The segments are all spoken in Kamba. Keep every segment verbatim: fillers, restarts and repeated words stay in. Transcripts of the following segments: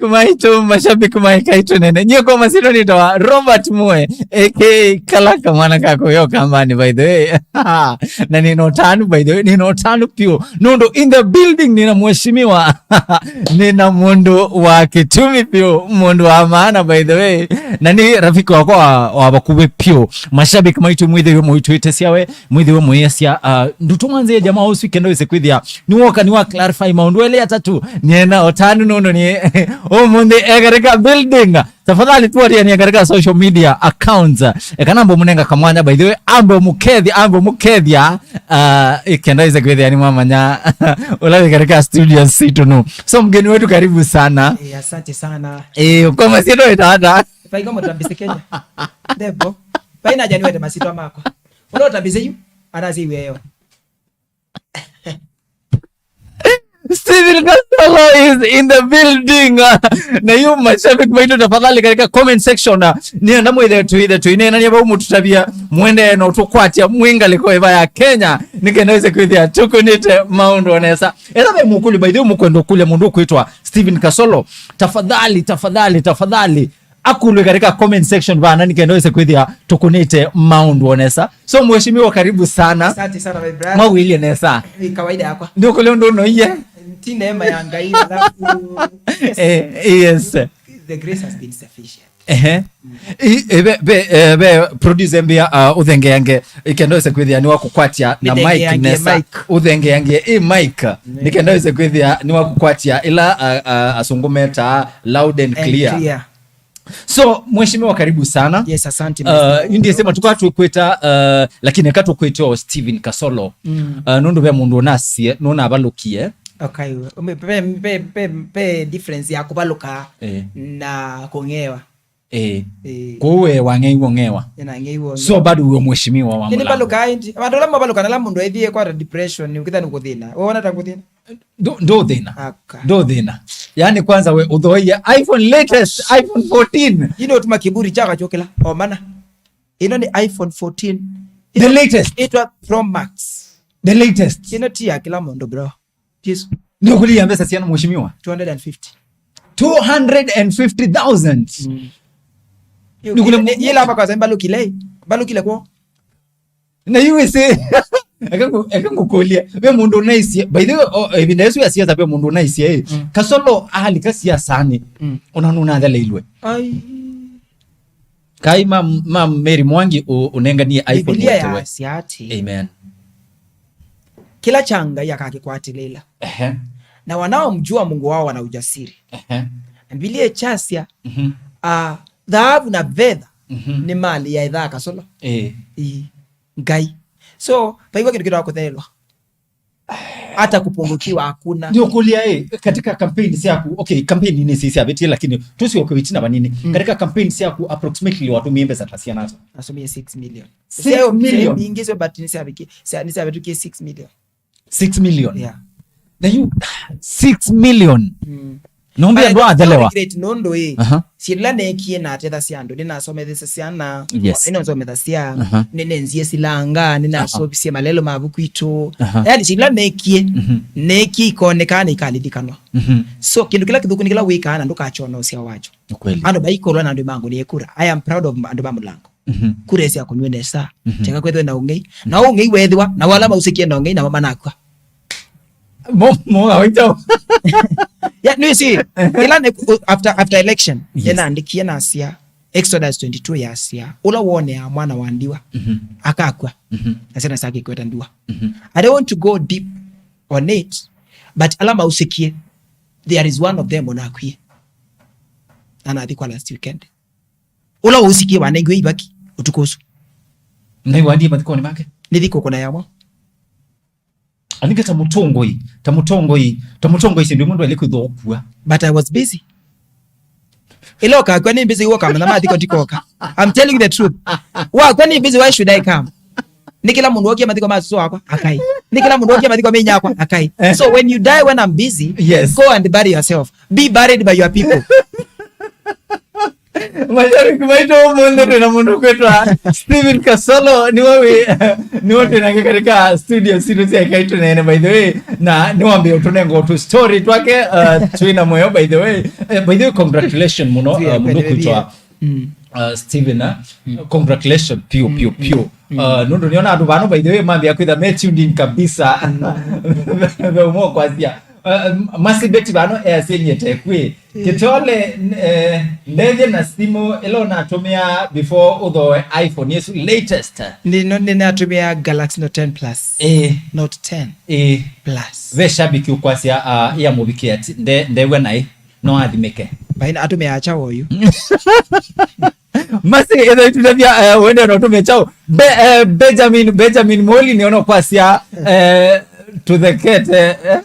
Maitũ, mashabiki maitũ nene. Nyie kwa masino nitawa Robert Mue, A K A Kalaka, mwana kako yo kambani, by the way. Na nina ũtanu, by the way, nina ũtanu pio. Nũndũ in the building nina mheshimiwa. Nina mũndũ wa kĩtumi pio, mũndũ wa maana, by the way. Na nĩ rafiki wakwa wa, wa vakuvĩ pio. Mashabiki maitũ mwĩthĩwe mũitwĩte syawe. Mwĩthĩwe mũyĩasya, uh, ndũtũmwanzĩe jamaa ũsu ikenda wĩse kwĩthĩa nĩwoka nĩwa clarify maũndũ elĩ atatũ. Nĩena ũtanu nũndũ nĩ ũmũnthĩ e katika building. Tafadhali tuwatianie katika social media accounts. Eka nambo mũnenga kamwanya, by the way, ambo mũkethya, ambo mũkethya, uh, ikenda wĩse kwĩthĩa nĩmwamanya ũla wĩ katika studio situ no. So mgeni wetu, karibu sana. Eh, asante sana. Eh, kwa masino itata. Faiko mutambise Kenya. Ndebo. Faina janiwete masitwa makwa. Ũla ũtambĩsĩ yu, anasĩ iw'eeo. Steven Kasolo is in the building. Na yu mashabiki maitũ, tafadhali, katika comment section, uh, nĩenda mwĩthe twĩthe twĩneenania vau mũtũtavya mwendee na ũtũkwatya mwĩ ngalĩko ĩva ya Kenya, nĩkenda wĩse kwĩthĩa tũkũnĩte maũndũ o nesa. Ethĩwa ve mũkũlyo, by the way, mũkwenda ũkũlya mũndũ ũkwĩtwa Steven Kasolo, tafadhali, tafadhali, tafadhali, akulwe katika comment section vana, nĩkenda wĩse kwĩthĩa tũkũnĩte maũndũ o nesa. So, mheshimiwa, karibu sana. Asante sana, my brother. Mawĩlye nesa. Ni kawaida yakwa. Ndio kule ndo noiye. Ti neema ya Ngai, alafu, yes. Eh, yes. The grace has been sufficient. Ehe. I, e, ve, ve, e, ve producer mbia, uh, ũthengeange, ikenda wĩse kwĩthĩa nĩwa kũkwatya na mic nesa. Mic. Ũthengeange ĩ mic. Nĩkenda wĩse kwĩthĩa nĩwa kũkwatya ĩla, uh, uh, asũngũ metaa loud and clear. And clear. So, mheshimiwa, karibu sana. Yes, asante, uh, Mister Yu ndiye sema tuka tukwita, uh, lakini eka tukwite o Steven Kasolo. Mm. Uh, nũndũ ve mũndũ ũnasie, nũnavalũkie. Okay. Ume-, pe, pe, pe, pe difference ya kuvaluka, eh, na kũng'ewa. Eh. Eh. Kwa we wang'eiwe ũng'ewa. Nĩnang'eiwe ũng'ewa. So bado uwe mheshimiwa wa Nini Mũlango. Valuka indi? Vandu ala mavalukana la mundu ethie kwa depression, ukitha nikuthina. Wewe wana takuthina? Ndo, ndo thina. Aka. Ndo thina. Yaani kwanza we uthoia iPhone latest, iPhone fourteen. Ino tuma kiburi chaka chokela. O mana. Ino ni iPhone fourteen. The latest. Itwa Pro Max. The latest. Ino ti ya kila mundu, bro. Jesu. Ndio kulia mbesa siana mheshimiwa. Two hundred and fifty. Two hundred and fifty thousand. Mm. Ndio kule. Yela hapa kwa sababu lukile. Balukile kwa. Na yu wĩsĩ, eka ngũ-, eka ngũkũlye, ve mũndũ ũnaisye, by the way, o, ĩvinda ĩsu ya siasa ve mũndũ ũnaisye, ĩ, mm, Kasolo alika siasanĩ, mm, ona nũnatheleilwe. Ai. Kai ma, ma Mary Mwangi ũ-, ũnenganie iPhone Biblia wote we. Yaasya atĩ, amen, kĩla kya Ngai akakĩkwatĩlĩĩla. Ehe. Na wanaomjua Mungu wao wana ujasiri. Ehe. Na Biblia ĩkyasya, mhm, ah, thaavu na vetha, mhm, nĩ mali ya ĩthaa Kasolo. Ĩĩ. Ĩĩ. Ngai. So, vaigwa kĩndũ kĩtawa kũthelwa. Hata kupungukiwa hakuna. Ndio kulia, eh, katika kampeni syaku, okay, kampeni nĩ sisi abetie, lakini tusio kwa vitina vanini. Mm. Katika kampeni syaku approximately watumie mbesa ta siana nazo. Nasomie six million. Six million. Sio mingi sio, but ni sabe ki, sa-, ni sabe tu ki six million. Six million. Yeah. Na yu, six million. Mm. Nombe ndo athelewa. Regret nũndũ ĩ. Aha. Syĩla neekie na atethasya andũ, nĩnasomethesya syana, yes, nĩnasomethasya, aha, nĩnenzie silanga, nĩnasovisye malelo ma vuku itũ. Aha. Yaani syĩla neekie, mhm, neekie ikonekaa na ikalilikanwa. Mhm. So kĩndũ kĩla kĩthũku nĩ kĩla wĩkaa na ndũkakyoona ũsyao wakyo. Nĩ kweli. Andũ maikolwa na andũ mangũnĩe kura. I am proud of andũ ma Mũlango. Mhm. Kura ĩsya kũnw'e nesa. Mhm. Kyeka kwethwe na ũng'ei. Na ũng'ei weethĩwa, na wala mausĩkie na ũng'ei, namo manakw'a. Mo, mo, awitau. Ya, nĩwĩsĩ, ĩla nĩ, after, after election, yes, nĩnaandĩkie nasya, Exodus twenty-two yasya, ũla wonea mwana wa ndiwa, mhm, akakw'a. Mhm. Na syana syake ikweta ndiwa. Mhm. I don't want to go deep on it, but ala mausĩkie, there is one of them onakwie. Anathi kwa last weekend. Ũla wausĩkie wanengiwe ivaki ũtukũ ũsu. Na iwandie mathikonĩ make? Nĩ thikũ kũna yamwa. Alinga ta mũtongoi, ta mũtongoi, ta mũtongoi syĩndũ imwe ndwaĩle kwĩthwa ũkua. But I was busy. Ĩla ũkakw'a nĩ busy, ũkamanya mathiko ndikoka. I'm telling you the truth. Wakwa nĩ busy, why should I come? Nĩ kĩla mũndũ wokie mathiko ma susu wakwa, akai. Nĩ kĩla mũndũ wokie mathiko ma inyakwa, akai. Eh. So when you die when I'm busy, yes, go and bury yourself. Be buried by your people. Mashabiki maitũ, ũmũnthĩ twĩ na mũndũ kwĩtwa Steven Kasolo, nĩwe wĩ, nĩwe twĩ nake katika studio sitũ sya Ĩkai Tũneene, by the way, na nĩwambĩe ũtũnenga tũ story twake, uh, twĩ na mũyo, by the way. Eh, by the way, congratulations mũno, uh, mũndũ kwĩtwa, uh, Steven, uh, congratulations, piũ, piũ, piũ. Uh, nũndũ nĩona andũ vano, by the way, mambia kwĩtha me tuned in kabisa. Ve ũmwe kwasia. Uh, Masi Beti vano easyenyete kwĩ Kitole, eh, ndethye na simu ĩla ũnatũmĩa before ũthoe iPhone ĩsu latest. Nĩno nĩnatũmĩa Galaxy Note ten Plus. Eh. Note ten Plus. Ve shabiki ũkwasya, uh, ya mũvikĩa ti, nde, ndew'a naĩ, no athimĩke. Baina atũmĩa acha oyu. Masi, etha itutavya, eh, wende na ũtũmĩa chao. Be, eh, Benjamin, Benjamin Moli nĩona ũkwasya, eh, tũthekete, eh.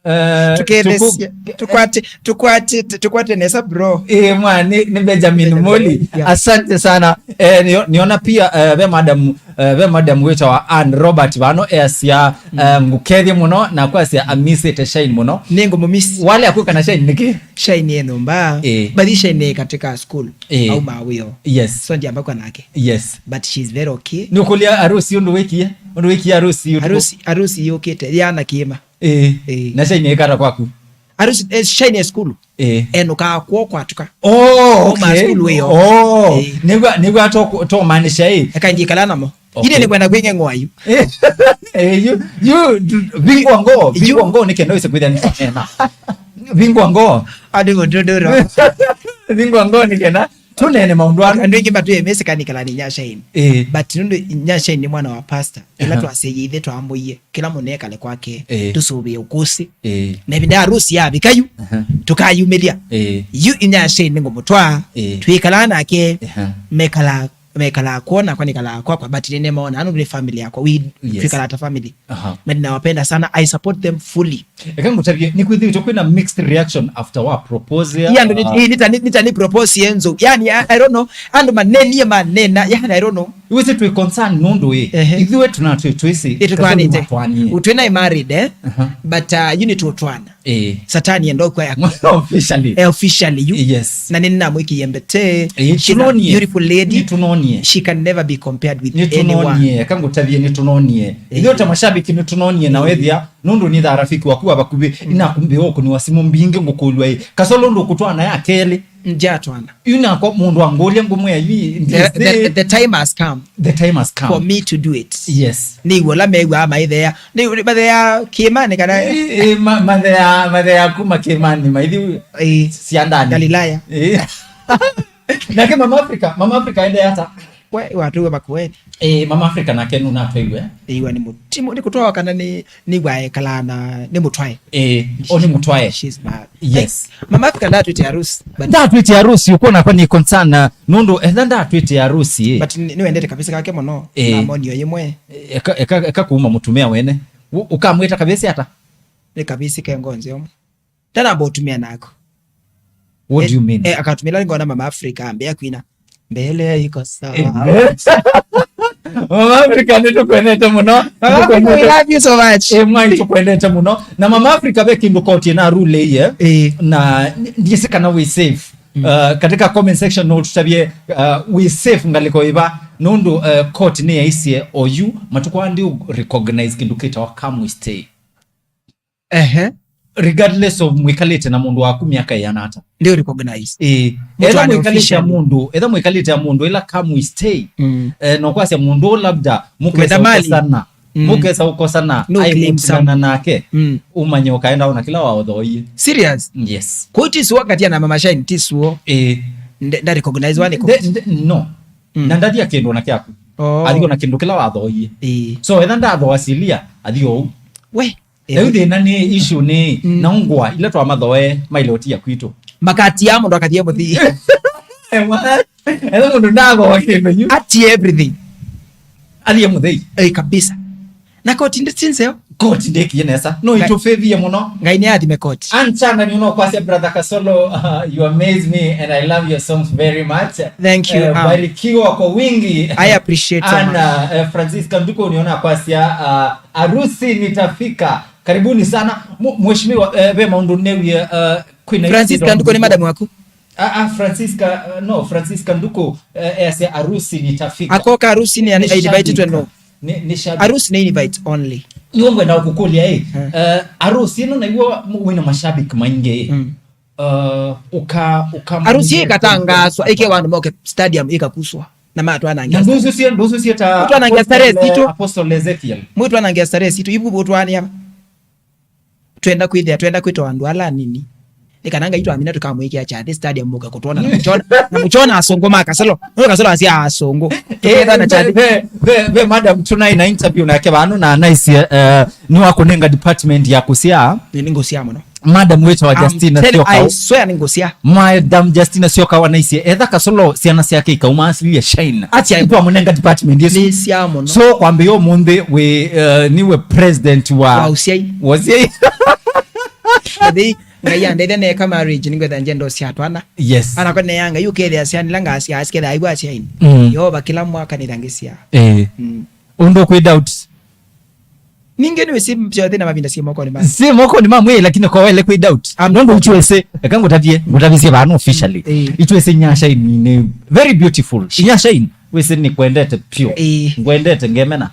Eh, tũkethesye, tuku- tũkwate, tũkwate, tũkwate nesa, bro. Eh, mwa, ni, ni Benjamin Moli. Yeah. Asante sana. Eh, nio-, niona pia, eh, ve madam, eh, ve madam wĩtawa Ann Robert vano easya, eh, ngũkethye mũno na kwasya amisĩte Shine mũno. Nĩngũmũmiss. Wale akuka na Shine nĩkĩ? Shine ye nyũmba. Eh. Bathi Shine katika school. Eh. Au mawĩo. Yes. So ndiamba kwa nake. Yes. But she's very okay. Nĩũkũlya arusi ũndũ wĩkie? Ũndũ wĩkie arusi ũtukũ? Arusi, arusi yũkĩte, yana kĩma. Eh. Eh. Na Shine ĩkata kwaku? Arusi, eh, Shine ya sukulu. Eh. Enũkaa kwoo kwatuka. Oh, okay. Uma sukulu ĩyo. Oh. Eh. Nĩw'a, nĩw'a to, to maanisha, eh. Eka njikala namo. Okay. Ine nĩkwenda kwĩng'eng'wa yu. Eh, eh, yu, yu, du-, vingwa ngoo, vingwa ngoo nĩ kenda wĩse kwĩthĩa nĩ ena. Vingwa ngoo. Andũ mũtũndũro. Vingwa ngoo nĩ kenda tũneene maũndũ aa. Andũ aingĩ matwĩe mĩsĩ kana nĩkala nĩ Nyashaini. Eh. But nũndũ Nyashaini nĩ mwana wa pastor, ĩla twasyaie ithe twamũie, kĩla mũnekale kwake, eh, tũsũvĩe ũkũsĩ. Eh. Na ĩvinda ya arusi yavika yu, tũkayumĩlya. Eh. Yu Nyashaini nĩngũmũtwaa, eh, twĩkalaa nake, mekalaa, mekalaa kwoo, nakwa nĩkalaa kwakwa, but nĩnĩmaona, nũndũ nĩ family yakwa, we, yes, twĩkalaa ta family. Aha. Na ninawapenda sana, I support them fully. Eka ngũtavye, nĩkwĩthĩĩtwe kwĩna mixed reaction after wa propose ya, yeah, andũ nĩ, uh, nĩ, nĩta nĩ, nĩta nĩ propose ye nzou. Yani, I, I don't know. Andũ manenie manena. Yani, I don't know. Wĩsĩ twĩ concern nũndũ ĩ. Ehe. Ithuĩ tũna twĩ, twĩsĩ. Ĩ, tũtwanĩte. Twĩna married, eh? Aha. But, uh, yu nĩ tũtwana. Eh. Satani enda ũkwaya. Officially. Eh, officially, yu. Yes. Na nĩnĩnamwĩkĩie mbete. Eh, she's a beautiful lady. Nĩtũnonie. She can never be compared with anyone. Nĩtũnonie. Eka ngũtavye nĩtũnonie. Eh. Ithuĩ ta mashabiki nĩtũnonie na wethĩa nũndũ nĩthaa rafiki waku wa vakuvĩ, inakumbĩwa ũkũni wa simũ mbingĩ ngũkũlw'a ĩ, Kasolo ndũkũtwana ya kelĩ? Njatwana. Yu nakwa mũndũ angũlya ngũmwĩa yu, the, the, the time has come, the time has come for me to do it. Yes. Nĩ ĩw'o la mew'aa maĩtheea. Nĩ, nĩ matheea kĩĩmanĩ kana? Ĩ, ĩ, ma-, matheea, matheea kuma kĩĩmanĩ maithi, ĩ, siandani. Galilaya. Ĩ. Nake Mama Africa, Mama Africa ende ata? We, watũiwe Makueni. Eh, Mama Africa nake nũnatwaiwe. Ĩwa nĩ mũtimũ, nĩ kũtwawa kana nĩ, nĩ waekala na, nĩ mũtwae. Eh, o nĩ mũtwae. She's mad. Yes. Hey, Mama Africa ndatwĩte harusi, but ndatwĩte harusi, ũkwona kwa nĩ concern, uh, nũndũ, etha ndatwĩte harusi, eh. But nĩ, nĩwendete kabisa kake mũno, eh, na monio yĩmwe. Eka, eka, eka kuma mũtumĩa wene. Ũ-, ũkamwĩta kabisa ata? Nĩ kabisa ke ngonzi omwe. Ndanamba ũtumĩa naku. What do you mean? Eh, akatumĩla ngona Mama Africa ambĩa kwina. Mbele iko sawa. Eh, Mama Africa nĩtũkwendete mũno. Mama Africa, we love you so much. Eh, mwai tũkwendete mũno. Na Mama Africa ve kĩndũ koti na rule iye. Eh. Na ndiĩsĩ kana wĩ safe. Mm. Uh, katika comment section no tũtavye, uh, wĩ safe ngalĩko ĩva. Nũndũ, uh, court nĩ yaisye oyu matukũ aa ndi recognize kĩndũ kĩtawa come we stay. Ehe. Regardless of mwĩkalĩte na mũndũ waku myaka ĩana ata. Ndio recognize. Ĩĩ. Mũtwaane etha mwĩkalĩte ya officially. Mũndũ, etha mwĩkalĩte ya mũndũ ĩla come we stay. Mm. Eh, no kwasya mũndũ labda mũkesa mali. Ũkosana. Mm. Mũkesa ũkosana, no ai claim mũtigana some. Nake. Mm. Ũmanye ũkaenda ona kĩla waũthoie. Serious? Yes. Kwa hiyo tisuo kati ya na Mama Shine tisuo. Ĩĩ. Nda recognize wane. Nde-, nde-, no. Mm. Na ndathia kĩndũ na kyaku. Oh. Athi ona kĩndũ kĩla wathoie. Ĩĩ. So etha ndathoa silia, athi ou. We. Rĩu thĩna nĩ issue nĩ, mm, na ngũa ila twamathoe maile ũtia kwitũ. Makati ya mũndũ akathie mũthii. Ewa. Etha mũndũ ndagoa kĩndũ yu. Atie everything. Athie mũthei. Eh, kabisa. Na koti ndi sinseo. Koti ndĩkie nesa. No itũfĩvie mũno. Ngai nĩ athime koti. Anchanga, you know, kwasya brother Kasolo, uh, you amaze me and I love your songs very much. Thank you. Eh, um, barikiwa kwa wingi. I appreciate so much. Ana, eh, Francisca Nduko niona kwasya, uh, Harusi nitafika. Karibuni sana. Mu-, mheshimiwa, eh, ve maũndũ newie, eh, kwina Francisca Nduko nĩ madam waku? Ah, ah, Francisca, uh, no, Francisca Nduku, uh, easya arusi nitafika. Akoka arusi ni Ni invite shabiki. Tweno. Ni, ni shabiki. Arusi ni invite only. Niwe ngwenda kũkũlya ĩ, uh, arusi ĩno naiw'o wĩna mashabiki maingĩ ĩ. Mm. Uh, uka uka Arusi ĩkatangaswa ĩke wandu moke stadium ĩkakuswa na matwanangia. Na ndususie ndususie ta Twanangia starehe zitũ. Apostle Ezekiel. Mwitwanangia starehe sitũ ibu butwania. Twenda kwithia twenda kwitwa andu ala anini. Nĩ kana Ngai twamina tũkamwĩkĩa kyathĩ stadium mũke kũtwona na mũchona na mũchona asũngũ ma Kasolo. No Kasolo asia asũngũ. Tũketha na kyathĩ. Ve ve ve madam tunaina interview nake vano na anaisye uh, ni wakũnenga department ya kũsya. Nĩ ngũsya mũno. Madam wĩtawa I'm Justina tell- I Syokau. Swear nĩ ngũsya. Madam Justina Syoka wanaisye etha Kasolo syana syake ikaumasĩlya shine. Atia. Twamũnenga department ĩsu. Nĩ sya mũno. So kwambĩĩa ũmũnthĩ wĩ uh, niwe president wa Wa ũsyai. Wa ũsyai. Athei Ngai andethe neka marriage nĩngwetha njendo sya twana. Yes. Anakwa neyanga yu kethea sya nila ngasya asiketha aigua asyaini. Mm. Yehova kila mwaka nithangĩsya. Eh. Mm. Ũndũ kwĩ doubt. Ningĩ nĩwĩsĩ syonthe na mavinda syĩ mokonĩ ma. Si mokonĩ ma mwĩĩ lakini kwa wele kwĩ doubt. Nũndũ itwĩsĩ eka ngũtavie ngũtavisye vano officially. Eh. Itwĩsĩ Inyashaini nĩ very beautiful. Inyashaini wĩsĩ nĩ kwendete pio. Eh. Ngwendete ngemena.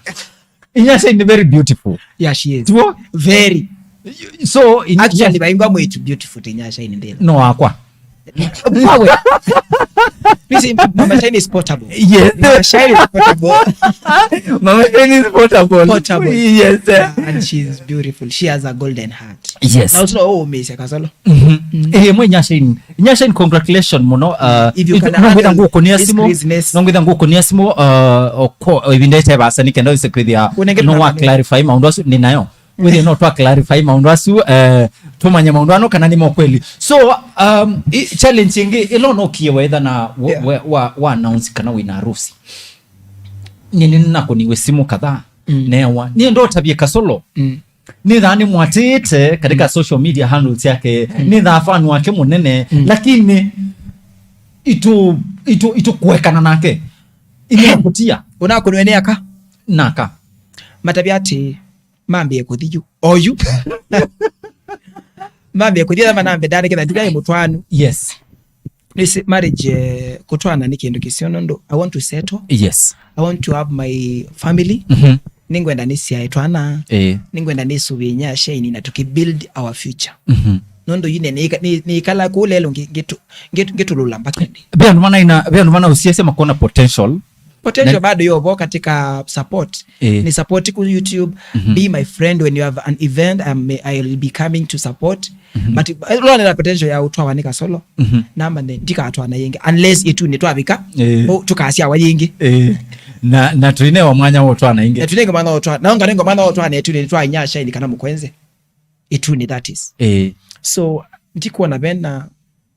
Inyashaini nĩ very beautiful. Yeah, she is. Tuo? Very. So in, Actually, vaingwa mwĩtu beautiful te Inyashaini ndĩla. No wakwa. Wawe. This is, Mama Shine is portable. Yes. Mama Shine is portable. Mama Shine is portable. Portable. Yes. Yeah, and she's beautiful. She has a golden heart. Yes. Na ũtino oh umesha Kasolo. Mhm. Eh mwe Inyashaini. Inyashaini congratulations mũno. Uh, If you can nongwĩtha handle ngũkũnia this simu. Craziness. Nongwĩtha ngũkũnia simu uh, oko ivinda ĩte vasa nĩ kenda wĩse kwĩthĩa Ũnenge no wa tũnamba. Clarify maũndũ asu nĩ nayo. Wĩthĩe no twa clarify maũndũ asu eh, tũmanye maũndũ ano kana nĩ ma kweli. So um, i- challenge ĩngĩ ĩla ũnokie wetha na wa, Yeah. wa, wa, wa announce kana wĩna harusi. Nĩ nĩ nakũniwe simu kadhaa. Mm. Newa. Niĩ ndotavye Kasolo. Mm. Nĩthaa nĩmwatĩĩte katika social media handles yake. Mm. Nĩthaa fan wake mũnene. Mm. Lakini itu itu itukuekana nake. Imekutia. Ũnakũnwe nĩ aka. Naka. Matavya atĩ mambĩe kũthi yu oyu. Mambĩe kũthi ethama nambe ndandĩkĩtha ndikaĩ mũtwanu. Yes. Nĩsĩ marriage eh, kũtwana nĩ kĩndũ kĩseo nũndũ I want to settle. Yes. I want to have my family. Mhm. Nĩngwenda nĩsyae twana. Eh. Nĩngwenda nĩsũvĩe Inyashaini na tũkĩbuild our future. Mhm. Nũndũ yu nĩ- nĩ- nĩikala kũu lelo ngĩ- ngĩtũ- ngĩtũ- ngĩtũlũla mbakende. Ve andũ manaina ve andũ manausiasya makona potential. Potential Na- bado yovo katika support. Eh. Ni support ku YouTube. Mhm. Be my friend when you have an event. I'm, I'll be coming to support. Mhm. But uh, lona na potential ya utwawa ni Kasolo. Mhm. Namba ne ndikatwana yingi unless itu ni twavika. Eh. Tukasyawa yingi. Eh. Na na tuinewa mwanya wa utwana ingi. Na tunenge mwana wa utwana. Na unga nengo mwana wa utwana itu ni twa Inyashaini kana mukwenze. Itu ni that is. Eh. So ndikuona vena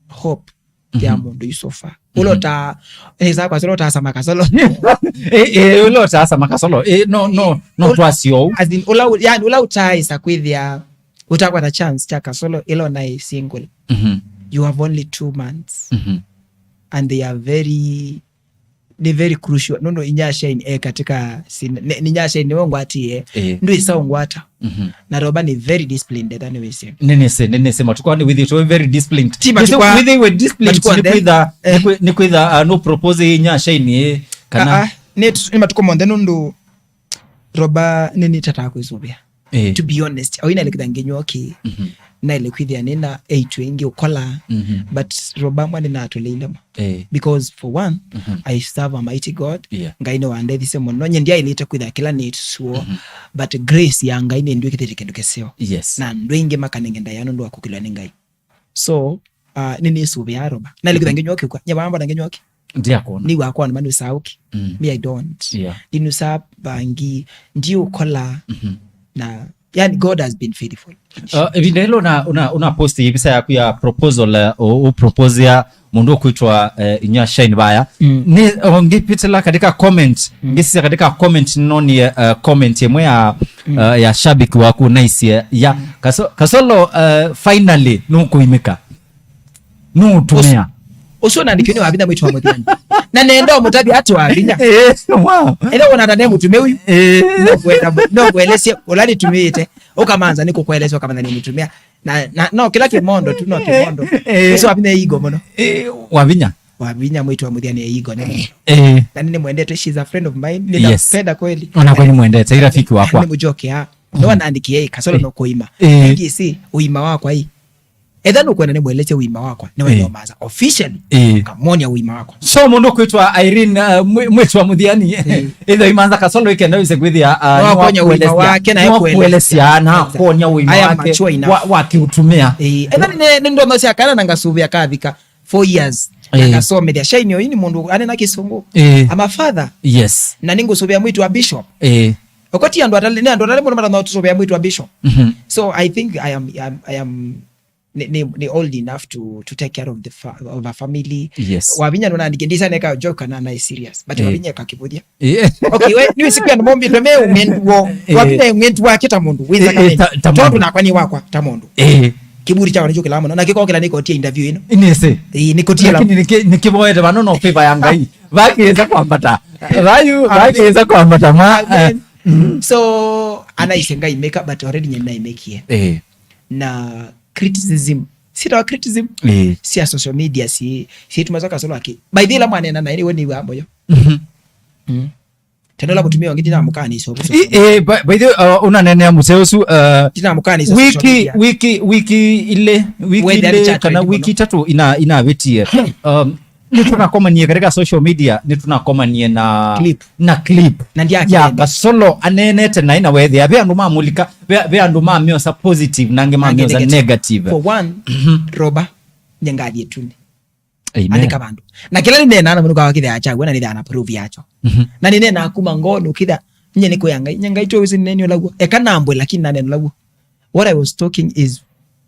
hope ya mũndũ yu so far. Ũla ũta- ĩsa kwasya ũla ũtasama Kasolo. Eh, eh, ũla ũtasama Kasolo. Eh, no no no. Twasyo. As in, ũla ũ- yani ũla ũtaĩsa kwĩthĩa ũtakwata chance cha Kasolo ĩla ũnaĩ single. Mhm. You have only two months. Mhm. And they are very, ni very crucial. Nũndũ Inyashaini e katika scene- ni- ni Inyashaini niwe ngwatie. Eh. Ndwĩsa ũngwata. Mhm. Na Roba ni very disciplined etha nĩwĩsĩ. Nĩnĩsĩ nĩnĩsĩ matukũ aa nĩwĩthĩĩtwe wĩ very disciplined. Ti matukũ aa- wĩthĩĩwe disciplined matukũ onthe. Nĩkwĩtha eh. Nĩkwĩ- nĩkwĩtha uh, no propose Inyashaini eh, kana ah, ah. Nĩ nĩ matukũ monthe nũndũ Roba nĩnĩtataa kwĩsũvĩa. Eh. To be honest au inaile kwĩthĩa nginywa okay. Mhm. Naile kwĩthĩa nĩna eitu ĩngĩ ũkola. Mhm. But Roba mwa nĩnatũleile ma Eh. Because for one, mhm, I serve a mighty God. Yeah. Ngai nĩwandethisye mũno. Nye ndiaĩlĩte kwĩtha kĩla nĩsuo. Mhm. But grace ya Ngai nĩndwĩkĩthĩte kĩndũ kĩseo. Yes. Na andũ aingĩ makanenge ndaĩa nũndũ wa kũkilwa nĩ Ngai. So uh, nĩnĩsũvĩa Roba. Naĩle kwĩtha nginywa ũkĩkwa. Nye vamba na nginywa ũkĩ. Ndiakuona. Nĩ wakwa nĩ mandu sauki. Mm. Me I don't. Yeah. Ndinusa bangi, ndiũkola. Mhm. Na yani God has been faithful. Uh, ĩvinda ĩla una, una, una post ĩvisa yaku ya proposal uh, u, u propose ya mũndũ ũkwĩtwa uh, Inyashaini vaya. Mm. Nĩ uh, ngĩpitĩla katika comment, mm, ngĩsisya katika comment nĩnonie uh, comment ĩmwe ya, mm, uh, ya shabiki waku naisye ya, mm, Kaso, Kasolo uh, finally nũkũimĩka. Nũũtũmĩa. Ũsu ũnandikiwe nĩ Wavinya mwĩtu wa Mũthiani. Na nenda ũmũtavya ati Wavinya. Eh, wow. Ĩla wona ta ne mũtumĩu yu. Eh. Nũkwenda nũkwelesye ũla nĩtumĩĩte. Ũkamanza nĩ kũkwelesya ũkamanza nĩ mũtumĩa. Na, na, no, kĩla kĩmondo tu, no kĩmondo. Eh. Ũsu Wavinya e ego mũno. Eh, Wavinya. Wavinya mwĩĩtu wa Mũthĩani e ego nene mũno. Eh. Na nĩnĩmwendete, she's a friend of mine. Yes. Nĩnapenda kweli. Ona kweli mwendete, ĩ rafiki wakwa. Nĩmũjokea. No anandikie, "Kasolo no kũima." Eh. Ngĩsĩ, "Ũima wakwa ĩ?" Etha nũkwenda nĩmwelesye ũima wakwa, nĩwe Eh. nĩomaza officially. Eh. Kamonia ũima wakwa. So mũndũ kwĩtwa Irene, uh, mwĩ-, mwĩĩtu wa Mũthĩani. Eh. Ĩtha imanza Kasolo ĩkenda wĩse kwĩthĩa, uh, No akonya ũima nĩwakuelesya, wake na nĩwakuelesya, na akonya ũima Aya wake mature enough. wa, wa kĩutumĩa. Eh, etha nĩ, nĩ ndono sya kana na ngasuvĩa kavika four years. Eh. Ngasomethya. Shaini oyu nĩ mũndũ anena kĩsũngũ. Eh. I'm a father. Yes. Na nĩngũsuvĩa mwĩĩtu wa bishop. Eh. Okoti andũ atale, nĩ andũ atale mũno matano tusuvĩa mwĩĩtu wa bishop. Mhm. So I think I am, I am, I am nĩ, nĩ, nĩ old enough to, to take care of the fa-, of a family. Yes. Wavinya nona ndike ndisa neka joke kana na serious. But Eh. Wavinya kakĩvũthya. Eh. Okay, we, nĩ siku ya mombi to me ng'endu wo. Eh. Wavinya ng'endu wake ta mũndũ. Wĩza Eh, eh, kame. Ta, ta Tondũ mũndũ. Nakwa nĩ wakwa ta mũndũ. Eh. Kĩburi kyakwa nĩkyo kĩla mũno. Na kĩkokĩla nĩkotie interview ĩno. Inese. Eh, nĩkotie la. Lakini nĩkĩ-, nĩkĩvoete vano no favor ya Ngai. Vakĩĩsa kwambata. Vayu, Amen. Vakĩĩsa kwambata ma. Amen. Eh. Mm. So, anaise Ngai meka, but already nye naimĩkie. Eh. Na criticism. Sitawa criticism. Eh. Sia social media, si, si tumaza Kasolo aki. By the way, la mwanena na anyway ni wa moyo. Mhm. Mm. Tena la mũtumia wangi ndinamũkanĩsa ũvuso. I, eh, by, by the way, uh, ũnanenea mũseo ũsu, uh, Ndinamũkanĩsa social wiki, media. Wiki, wiki ile, wiki Wethe ile, chat kana ready wiki mũno. Tatu ina, inavĩtie. Um, nĩtũnakomanie katika social media, nĩtũnakomanie na Clip. Na clip Na ya ndiakĩenda. Kasolo anenete na ina wethĩa. Ve andũ mamũlika, ve, ve andũ mamĩosa positive, na angĩ mamĩosa negative. Negative. For one, Mhm. Roba, nyengathie tuni. Amen. Andĩka vandũ. Na kĩla nĩneenaa na mũnuka wa kĩthea kyaw'o na nĩthea na proof yakyo. Mhm. Na nĩneenaa kuma ngoonĩ ũkĩthya, nye nĩ kwĩa Ngai, nye Ngai tyo wĩsĩ nĩneni ũlaw'o. Eka nambwe, lakini nanena ũlaw'o. What I was talking is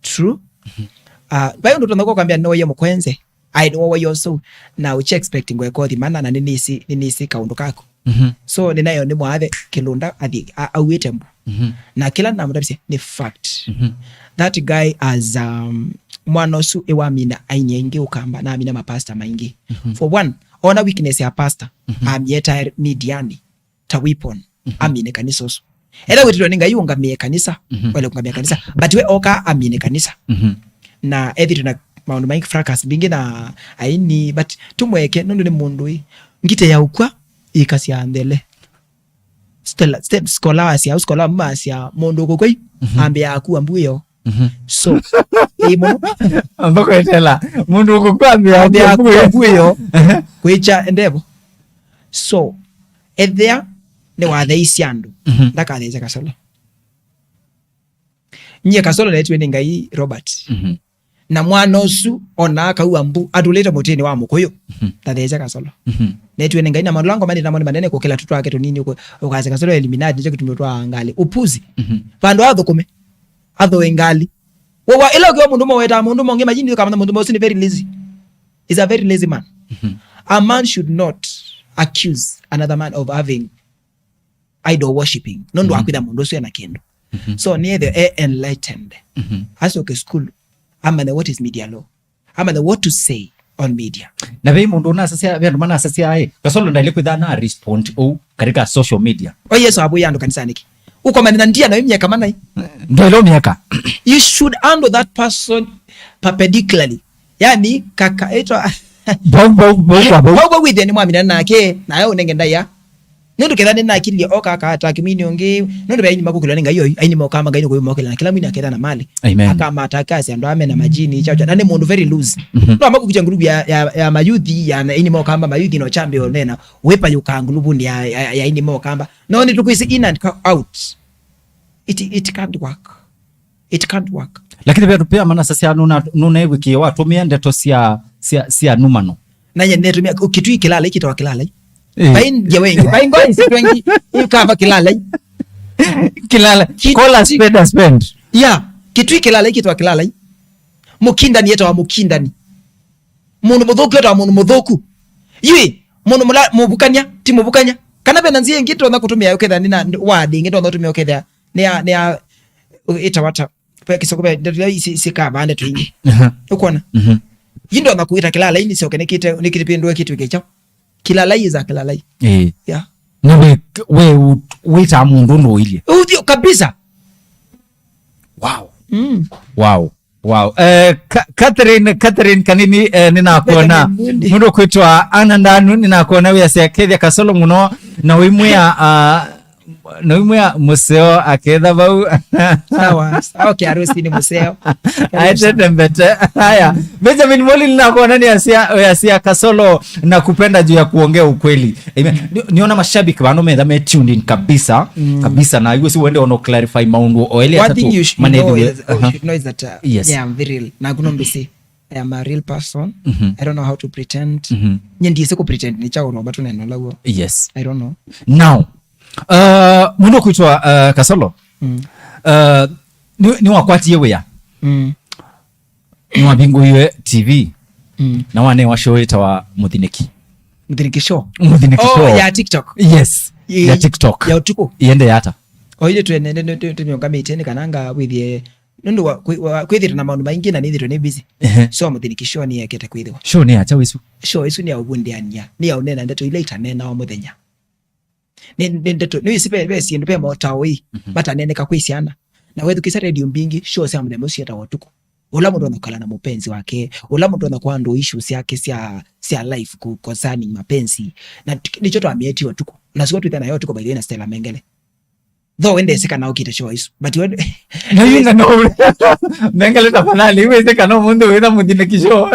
true. Mhm. Uh, vai ũndũ tondũ kwambia nĩwoie mũkwenze. Ai, nĩwoie ũsũ. Na ũchi expect ngweka ũthimana na nĩnĩsĩ, nĩnĩsĩ kaũndũ kaku. Mhm. So, nĩnayo nĩ mwathe kĩlũnda athi, a-, auĩte mbu. Mhm. Na kĩla namũtavisye nĩ fact. Mhm. That guy as, um, mwana ũsu ĩwamina aini aingĩ ũkamba, na amina mapasta maingĩ. Mhm. For one, ona weakness ya pastor, Mhm. amieta mediani ta weapon, Mhm. amine kanisa ũsu. Ela wĩtĩtwe nĩ Ngai ũngamĩe kanisa, Mhm. wale ũngamĩe kanisa. But we oka amine kanisa. Mhm. Na ethĩtwe na maũndũ maingĩ fracas mbingĩ na aini, but tũmweke nũndũ nĩ mũndũ ĩ. Ngite ya ũkwa ĩkasya nthele. Stella, Ste-, Scholar asya, au Scholar mma asya, mũndũ ũkũkwei, Mhm. ambĩa akua mbuyo. Mhm. So, ĩ mũno. Amba kwetela, mũndũ ũkũkwambĩa Ambĩa akua mbuyo. Ehe. Kwĩkya endevo. So, ethĩa nĩwatheisye andũ. Mhm. Ndakatheisye Kasolo. Nyie Kasolo neetiwe nĩ Ngai Robert. Mhm. Na mwana ũsu ona akaua mbu atũlĩte mũtĩnĩ wa mũkũyũ. Mhm. Ndatheesya Kasolo. Mhm. Neetiwe nĩ Ngai na malango manene namo nĩ manene kũkĩla tũtũ twake tũnini ũkũ-, ũkasya Kasolo Illuminati nĩkyo kĩtumi twa ngalĩ. Upuzi. Mhm. Vandũ athũkũme. Athũe ngalĩ. Wewa ĩla ũkĩwa mũndũ ũmwe wetaa mũndũ ũmwe ũngĩ majini ũkamanya mũndũ ũmwe ũsu nĩ very lazy. Is a very lazy man. Mhm. A man should not accuse another man of having idol worshipping. Nũndũ Mhm. wakwĩtha mũndũ ũsu ena kĩndũ. Mhm. So, nĩethĩwe e enlightened. Mhm. Asoke school, amanye what is media law. Amanye what to say on media. Na ve mũndũ unasasya, ve andũ manasasya, eh, Kasolo ndaile kwĩtha na respond ũu katika social media. O Yesu abũya andũ kanisa nĩkĩ? Ũkomana na ndia na imyeka manai. Ndoilo myeka. You should handle that person perpendicularly. Yani, kaka, ĩtwa Bau, bau, bau kwa bau. Bau, bau wĩthĩa nĩ mwamina nake, nayo ũnenge ndaĩa. Nũndũ ketha nĩnakilie oka aka attack mwini ũngĩ, nũndũ ve aini makũkĩlwa nĩ Ngai oyu, aini mokamba Ngai nĩkũyũmokĩla na kĩla mwini aketha na mali. Amen. Akama attack asi andũ ame na majini, chao, chao. Na nĩ mũndũ very loose. Mhm. No amakũkĩtya ngulubu ya, ya, ya mayuthi, ya na aini mokamba mayuthi no chambe onena, wepa yuka ngulubuni ya, ya, ya aini mokamba. No nĩtũkwĩsĩ in and co-, out. It, it can't work. It can't work. Lakini ve andũ pia manasasya nuna, nuna wiki watũmĩa ndeto sya, sya, sya numano. Na nye netumia, Kitui kĩlalai kĩtawa kĩlalai. Eh. Vai nje wengi, vai ngoi si wengi, ikava kĩlalai. Kĩlala, Ki-, call a ki-, spade a spade. Yeah, Kitui kĩlalai kĩtawa kĩlalai. Mũkindani etawa mũkindani. Mũndũ mũthũku etawa mũndũ mũthũku. Yui, mũndũ mũla-, mũvukania, ti mũvukania. Kana vena nzĩa ĩngĩ tũtonya kũtũmĩa ũkethĩa nĩ na word ĩngĩ tũtonya kũtũmĩa ũkethĩa nĩ ya, nĩ ya, ĩtawa ta. Ve kĩsoko ve ndeto ila isi-, sikavaa ndeto ingĩ. Aha. Ũkwona? Mhm. Yi ndonya kũita kĩlalai nĩsyoke nĩkĩte, nĩkĩte pindũe kĩtw'ĩke kyaũ. Kĩlalai is a kĩlalai. Eh. Yeah. Na we, we u-, wĩtaa mũndũ ũndũ ũilyĩ. Ũthio kabisa. Wow. Mm. Wow. Wow. Eh, Ka- Catherine, Catherine Kanini, eh, nĩnakuona. Catherine Mbundi. Mũndũ kwĩtwa Anna Ndanu, nĩnakuona wĩasya kethya Kasolo mũno, na ũimwĩa, ah, na ũimwĩa mũseo aketha vau. Sawa. Sawa, okay, harusi ni mũseo. Aetete mbete. Haya. Benjamin Moli, nĩnakuona nĩasya, wĩasya Kasolo, nakupenda juu ya kuongea ukweli. Amen. Ni- niona mashabiki vano metha me tuned in kabisa. Mm. Kabisa, na iwe si wende ono clarify maundu o ele. One thing you sh- you know is, oh, you should know is that, uh, yes, yeah, I'm very real. Na kuno mbisi. I am a real person. Mhm. I don't know how to pretend. Mhm. Nye ndise ku pretend ni chao roba tu neno lawo. Yes. I don't know. Now, uh, mũndũ kwĩtwa, uh, Kasolo. Mm. Uh, ni, ni wakwatie wĩa. Mm. Nĩwavingũiwe T V. Mm. Na wanewa show ĩtawa Mũthinĩki. Mũthinĩki show? Mũthinĩki Oh, show. Ya TikTok? Yes. Ĩ- Ya TikTok. Ya ũtukũ? Ĩende yata? Oile twene ndio tunyongamite ni kananga withie nundu wa kwi- wa- kwithirwa na maundu maingi na nithitwe ni busy. Ehe. So Mũthinĩki show ni yekete kwithiwa. Show ni acha wisu. Show isu ni ya ubundiania, ni ya unena ndeto ile itanena o muthenya. Nĩ, nĩ ndeto, nĩ wĩsĩ ve, ve syĩndũ ve motao ĩ, mhm, mataneneka kwĩ syana. Na wethukĩsa redio mbingĩ, show sya mũthemba ũsu syĩtawa ũtukũ. Ũla mũndũ ona kũkala na mũpenzi wake, ũla mũndũ ona kwa andũ issues syake sya, sya life ku, concerning mapenzi. Na t- nĩkyo twamĩetie ũtukũ. Na sio twĩtha nayo ũtukũ, by the way, na Stella Mengele. Though wendesĩ kana ũkĩte show isu. But we- Na yinga no. Mengele tafadhali, iwe kana mũndũ wĩna Mũthinĩki show.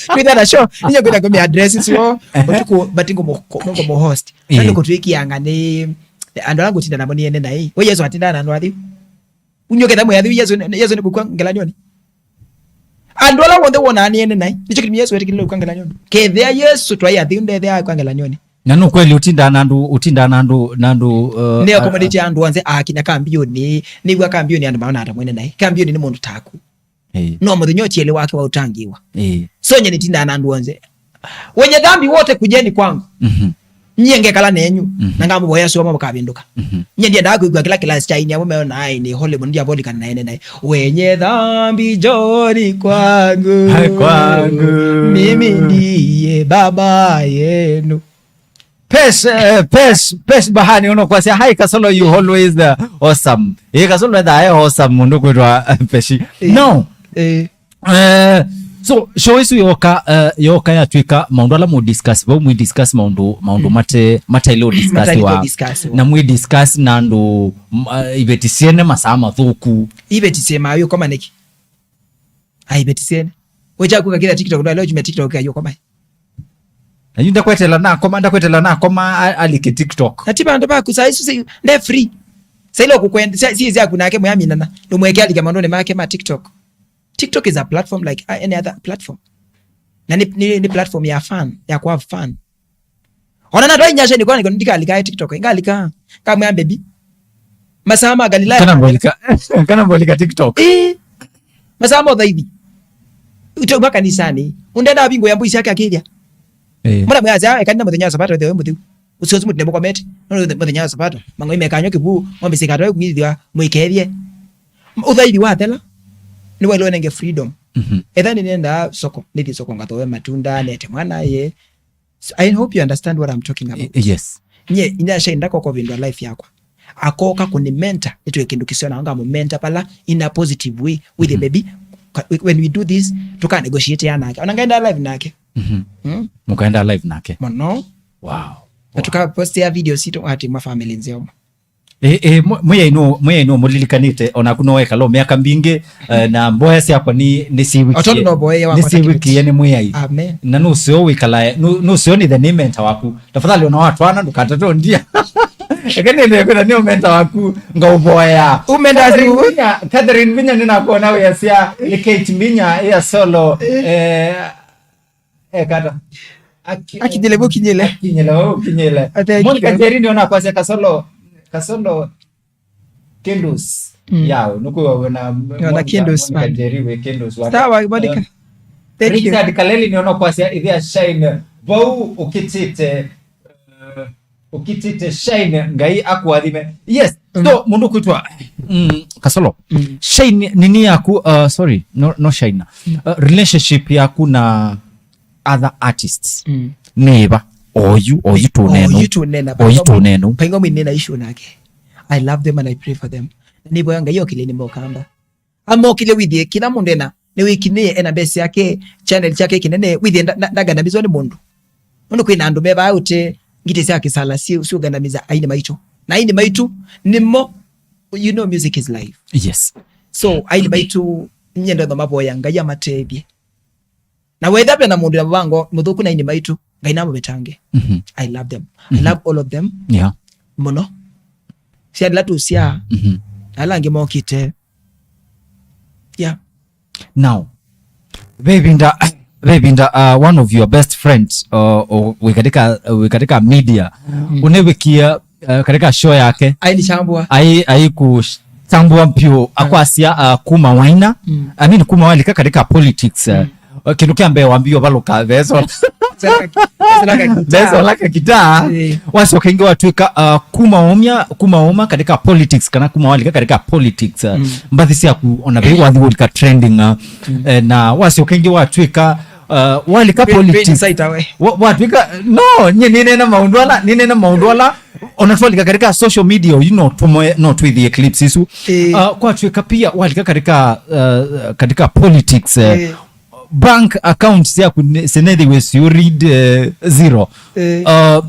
Kwĩtha na show, nĩkyo kwĩtha kũmĩ address sio. Ũtukũ, but ngũmũ, ngũmũ host. Na eh, nĩ kũtwĩkĩanga nĩ andũ ala ngũtinda namo nĩ ene naĩ. We Yesu atinda na andũ athi. Unyo ketha mwe athi Yesu, Yesu nĩ kũkua ngelanyoni. Andũ ala wothe wona nĩ ene naĩ. Nĩkyo kĩtumi Yesu etikĩlile kũkua ngelanyoni. Kethea Yesu twai athi ndethea kwa ngelanyoni. Na nĩ kweli ũtindaa na andũ, ũtindaa na andũ, na andũ, uh, nĩ accommodate andũ onthe akinya kambioni, nĩw'a kambioni andũ maona ata mwene naĩ. Kambioni nĩ mũndũ taku. Eh. No mũthenya ũtiele wake wa ũtangĩwa. Eh. So nye nĩtindaa na andũ onthe. Wenye dhambi wote kujeni kwangu. Mhm. Nyie ngekala nenyu, mhm, na ngamũvoya sua mamũkavĩndũka. Mhm. Nyie ndiendaa kwĩkua kĩla kĩlasi kya ini amwe meona ai nĩ holy mũno ndiavolika na ene naĩ. Wenye dhambi njoni kwangu. Hai kwangu. Mimi ndiye baba yenu. Pes, eh, Pes, Pes Bahani uno kwasya, "Hi Kasolo, you always, uh, awesome." Eh, Kasolo etha eh, awesome, mundu kwitwa, eh, Peshi. Eh. No. Eh. Eh, so, show isu yoka, eh, yoka yatwika maundu ala mu discuss, vau mu discuss maundu, maundu, mm, mate, mataile u discuss. Mataile wa, discuss wa. Na mu discuss na andu, m-, eh, iveti syene masaa mathuku. Iveti syema yo koma niki? Ai, iveti syene. Wecha kuka kila TikTok, ndo leo jumia TikTok ya yo koma. Na yu ndakwetela nakoma, ndakwetela nakoma a- alike TikTok. Na ti vandu vaku, saa isu si, nde free. Saa ila kukwenda, si, si, si aku nake mwaminana. Ndumweke alike maundu make ma TikTok. TikTok is a platform like, uh, any other platform. Na ni, ni, ni platform ya fun, ya ku have fun. Ona na ndwai nyasha ni kwani ndikalika TikTok, ngalika. Kamwe baby. Masaa ma Galilaya. Kana mbolika, kana mbolika TikTok. Eh. Masaa ma thaithi. Utoka kanisani. Undenda bingo ya mbuisi yake akithia. Eh. Mwana mwaza, ekani na mũthenya wa sabato, the muthiu. Usiozi mutu nebokomete. No mũthenya wa sabato. Mango imekanywa kibu, ng'ombe sikatwa kungithwa, mwikethie. Uthaithi wa thela. Ni welo nenge freedom. Mhm. Etha ni nenda soko, nithi soko ngathoe matunda, nete mwana ye. So, I hope you understand what I'm talking about. Y- yes. Nye, inya shainda kwa kovindwa life yakwa. Akoka kuni mentor, nitwe kindu kisio na anga mu mentor pala in a positive way with, mhm, the baby. Ka- we- When we do this, tuka negotiate ya nake. Ona ngaenda live nake. Mhm. Mm? Mukaenda live nake. Mono. Wow. Na tuka post ya video sito ati ma family nzeo. Eh, eh, mwe- mwĩai nũ, mwĩai nũ mũlilikanĩte, onaku no wekala o mĩaka mbingĩ, eh, na mboya syakwa ni, ni siwikie. Otondo no boye wa ni siwikie ni mwĩai. Amen. Na nũseo wĩkalae, nũ- nũseo nĩthe nĩ mentor waku. Tafadhali ona watwana ndũkatatondie. Eke nĩthe kwĩna nĩ mentor waku, ngaũboya. Umenda Catherine siu. Vinya, Catherine Vinya nĩnakuona wĩasya, nĩ Kate Minya, ya solo. Eh, Eh, kata. Aki- Akinyile, bukinyile. Akinyile, wewe ukinyile. Ah, thank you. Monica Njeri nĩona kwasya Kasolo, Kasolo Kendus. Mm. Yao, nukuwa wena Monica, Kendus Monica fan. Njeri we Kendus wake. Sawa, Monica. Eh, thank you. Richard Kaleli nĩona kwasya ithia Shine. Vau ukitite, eh, Ukitite Shine, Ngai akũathime. Yes. Mm. So, mundu kwitwa, mm, Kasolo. Mm. Shine, nini yaku, uh, sorry, no, no Shine. Mm. Uh, relationship yaku na other artists. Mm. Neiva, oyu, oyu tunenu. Oyu tunena. Oyu tunenu. Paingo mimi nina issue nake. I love them and I pray for them. Nivo Ngai okile ni mokamba. Amokile withie, kila mũndũ ena, nĩ wĩkinyĩe, ena base yake, channel chake kĩnene, withie nda-, nda-, ndagandamizwa nĩ mũndũ. Nũndũ kwĩna andũ me vaa ũte ngitĩ sya kĩsala syĩ-, syũgandamiza aini maitũ. Na aini maitũ nĩmo, you know, music is life. Yes. So, aini maitũ, nyie ndetha mavoya Ngai amatethye. Na wetha vena mũndũ na mũvango mũthũku na aini maitũ, Ngai namũvetange. Mhm. I love them. I Mhm. love all of them. Yeah. Mũno. Sya ndila tũsya, Mhm. na ala angĩ mokĩte. Yeah. Now, vevinda, vevinda, uh, one of your best friends, uh, uh, wĩ katika, uh, wĩ katika media, Mm. ũnevikia, uh, katika show yake, Ainichambua. ai, ai kuchambua mpyo, akwasya, uh, kuma waina, Mm. I mean, kuma walika katika politics, uh, Mm. kĩndũ kya mbee wambie ũvalũka veso. Veso la kakitaa. Veso la kakitaa. Eh. Wacoka ĩngĩ watwĩka, uh, kuma umya, kuma uma katika politics, kana kuma walika katika politics, uh, Mm. mbathi syaku ona vei wathi ũlika trending, uh, Mm. eh, na wacoka ĩngĩ watwĩka, uh, walika Pe-, politics. Pe-, site away. Wa-, watwĩka, no, nye nĩnena maũndũ ala, nĩnena maũndũ ala, ona twalika katika social media, you know, tumoe, no twĩthie clips isu. Eh. Uh, kwatwĩka pia walika katika, uh, katika politics, uh, Eh. bank accounts syaku nĩ-, sinethiwe siũ read, eh, zero. Eh. Uh,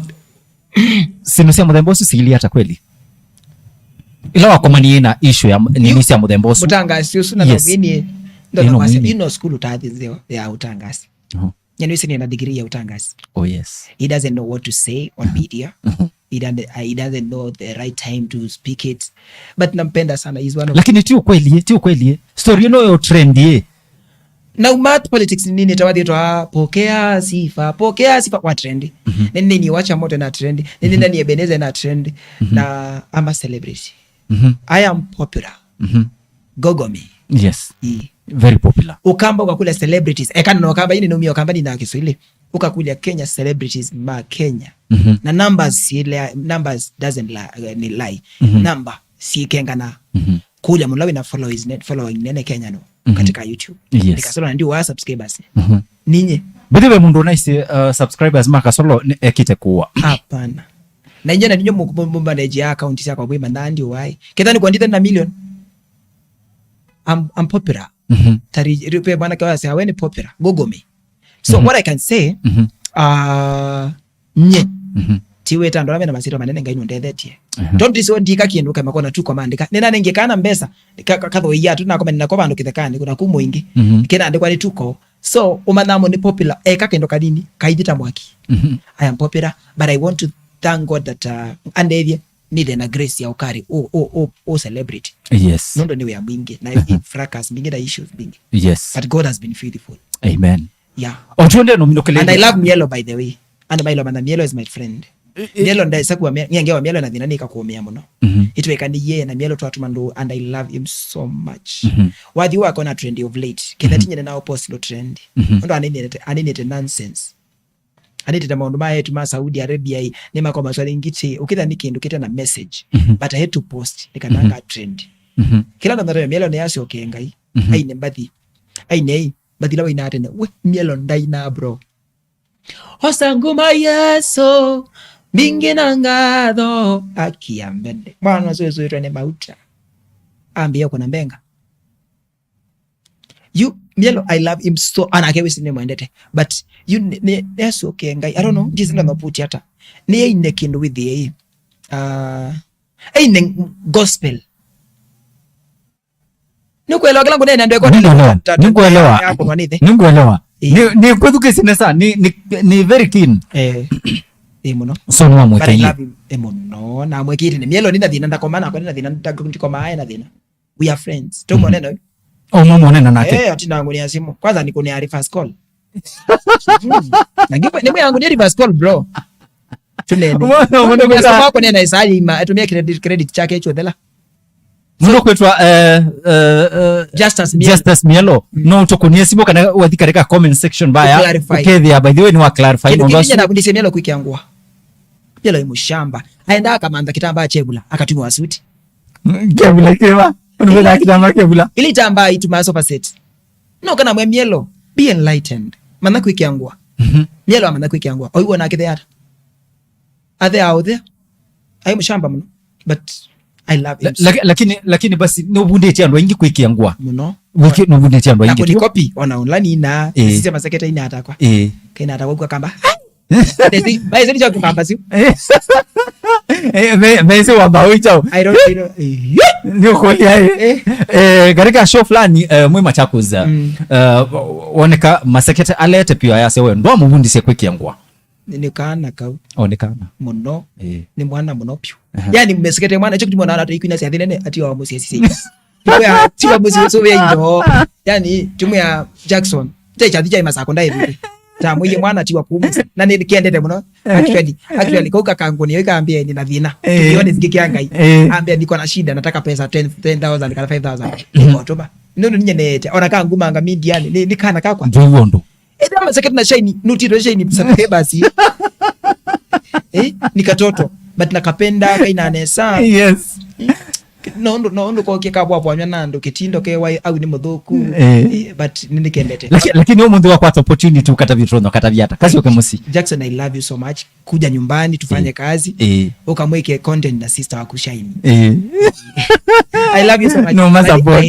sindu sya mũthemba ũsu siili ata kweli? Ila wakomanie na issue ya m-, nini sya mũthemba ũsu? Mũtangasi ũsu na Yes. Nomwinie, Ĩno ndona mwini. Ino school utathi nzeo ya utangasi. Uh-huh. Nyani wisi nina degree ya utangasi. Oh, yes. He doesn't know what to say on media. Uh-huh. He doesn't, uh, he doesn't know the right time to speak it. But nampenda sana. He's one of Lakini ti ukweli, eh, ti ukweli, eh. Story ĩno yo trend, eh. Na umat politics nini tawathi twa pokea sifa, pokea sifa wa trend. Mhm. Nini ni wacha moto na trend. Nini Mhm. nani Ebenezer na trend. Mhm. Na I'm a celebrity. Mhm. I am popular. Mhm. Google me. Yes. Ii. Very popular. Ukamba ukakula celebrities. Eka no kamba ini numi ukamba ni na Kiswahili. Ukakulia Kenya celebrities ma Kenya. Mhm. Na numbers ile numbers doesn't lie, eh, ni lie. Mhm. Number si kengana. Mhm. Kulia mulawi na followers net following nene Kenya no. Mhm. Katika YouTube. Yes. Nikasolo na ndio wa subscribers. Mhm. Ninye. By the way, mundu unaisi, uh, subscribers makasolo ni ekite kuwa. Hapana. Na inye na ninyo mu-, mu-, mu manage ya account yako bwe manandi wai. Ketha ni kwandite na million. I'm, I'm popular. Mhm. Tari, rupe bwana kwa sasa we ni popular. Google me. So Mhm. what I can say, Mhm. uh, nye. Mhm. Tiwe tando na mena masiro manene Ngai nundethetie. Mhm. Don't this one ndika kindu kama kona tuko maandika. Nina nenge kana mbesa. Ka, ka, katho ya tu na koma nina kwa bandu kithekani kuna kumo ingi. Mhm. Kena andikwa ni tuko. So, umanyamo ni popular, eka kendo kanini, kaithita mwaki. Mhm. I am popular, but I want to thank God that, uh, andethie, nithe na grace ya ukari, o, o, o, o celebrity. Yes. Nondo ni wea mwingi, na Mhm. fracas mingi na issues mingi. Yes. But God has been faithful. Amen. Yeah. Otuende no mino And I love Mielo, by the way. And Mielo, man, Mielo is my friend. Eh, eh. Mielo ndaisa kuwa Mie-, ngengewa Mielo na thina nika kuumia muno. Mhm. Itweka ni yeye na Mielo twatuma ndu, and I love him so much. Mhm. Wathi wako na trend of late. Kenda Mhm. tinyene na post no trend. Mhm. Ndo aninete, aninete nonsense. Anitete maundu ma yetu ma Saudi Arabia ii, ni makoma swali ngiti, ukitha ni kindu kite na message. Mhm. But I had to post, nikananga Mhm. trend. Mhm. Kila ndo ndareo Mielo ni asioke ngai. Mhm. Aine mbathi. Aine ii, mbathi lawa inatene. We, Mielo ndaina, bro. Osa nguma Yesu, mbingi na ngatho, akia mbene. Mwana ũsu wĩsũĩtwe nĩ mauta. Ambia kuna mbenga. You, Mielo, I love him so, anake wĩsĩ nĩmwendete. But you, nĩ, nĩ, nĩacoke Ngai. I don't know, ndisi ndamaputi ata. Nĩ aine kĩndũ with the, uh, aine gospel. Nĩkwelewa kĩla ngũneena ndweko Nĩngũelewa. Nĩngũelewa. Nĩngũelewa. Ĩĩ. Nĩ, nĩ kwĩthukĩsye nesa, nĩ, nĩ, nĩ very keen. Eh, ĩĩ mũno. So nĩ But I wamwĩkĩie. Love him. Ĩĩ mũno. Na mwĩkĩte nĩ Mielo nĩ na thĩna, ndakoma nakwa nĩ na thĩna, ndako-, ndikomaa na thĩna. We are friends. Tũmwone Mhm. na Oh, mwamonana nake? Eh, ati nangũnĩa simu. Kwanza nĩkũnĩa reverse call. Mm. Na ngipo, nĩ mwangu nĩ reverse call, bro. Tunene. Mwana, mwana, Kwa sababu mwana. Ako nena isaji ima, atumia credit, credit chake chothela. Mũndũ kwĩtwa, eh, eh, eh, Justus Mielo. Justus Mielo. Mm. No ũtũkũnie simu kana wathi katika comment section baya. Clarify. Ũkethĩa, by the way, nĩ wa clarify. Kĩndũ maũndũ kĩngĩ asu. Nyenda kundisia Mielo kwikia ngũa. Mielo ĩ mũshamba. Aenda akamantha kitambaa chebula, akatumwa suti. Mm, kebula kĩva? Ũnũvĩthaa kitambaa kebula? Ili itambaa itumaa sofa set. No kana mwe Mielo, be enlightened. Mana kwikia ngũa. Mhm. Mielo amana kwikia ngũa. Oiwo na kithe ata. Athe out there. Ai mũshamba mũno. But I love him so. Laki-, lakini, lakini basi nũvundĩtye andũ aingĩ kwĩkĩa ngũa. Mũno. Wĩkĩ-, nũvundĩtye andũ aingĩ. Na kũni copy, ona online ina, eh, sisya masekete ina atakwa. Eh. Kaina atakwa kwa kamba. Ndesi, bai seni cha kukamba siu. Eh, me, me se wa bawe chao. I don't, I don't, eh. Ndio kwa ya. Eh. Eh, katika show fulani, eh, mwe Machakos, eh, mm, eh, woneka masekete alete pia ya sewe. Ndo muvundisye kwĩkĩa ngũa. Nĩ, nĩ kana kau. O, nĩ kana. Mũno. Eh. Nĩ mwana mũno piũ. Aha. Yani, mesekete mwana, icho kitu mwana anato ikwina sia thĩnene, ati wa mũciĩ sisi. Timu ya, timu ya mũciĩ so ya indo. Yani, timu ya Jackson. Te cha cha masako ndai. Ta mwiye mwana tiwa kumu. Na nĩ kiendete mũno. Actually, actually, kauka kanguni, yo ikambia nĩ na thĩna. Eh. To be honest, ngikia Ngai. Eh. Ambia niko na shida, nataka pesa ten, ten thousand kana five thousand. Niko tuma. No, no, ninye nete. Ona kangumanga media, nĩ, nĩ kana kakwa. Ndio ndo. Ĩndĩ ama second na shiny, nutitwe shiny, sabe basi. Eh, ni katoto, but nakapenda, kaina nesa. Yes. No ndo, no ndo koke kabwa bwanywa na ndo kitindo ke wai au ni muthuku. Eh. Eh, but nindikendete. Laki-, lakini ũmũnthĩ wakwata opportunity ukatavya tũno, katavya ata. Kasi oke mũsi. Jackson, I love you so much. Kuja nyumbani tufanye, eh, kazi. Eh. Ukamweke content na sister wa kushine. Eh. I love you so much. No, must support.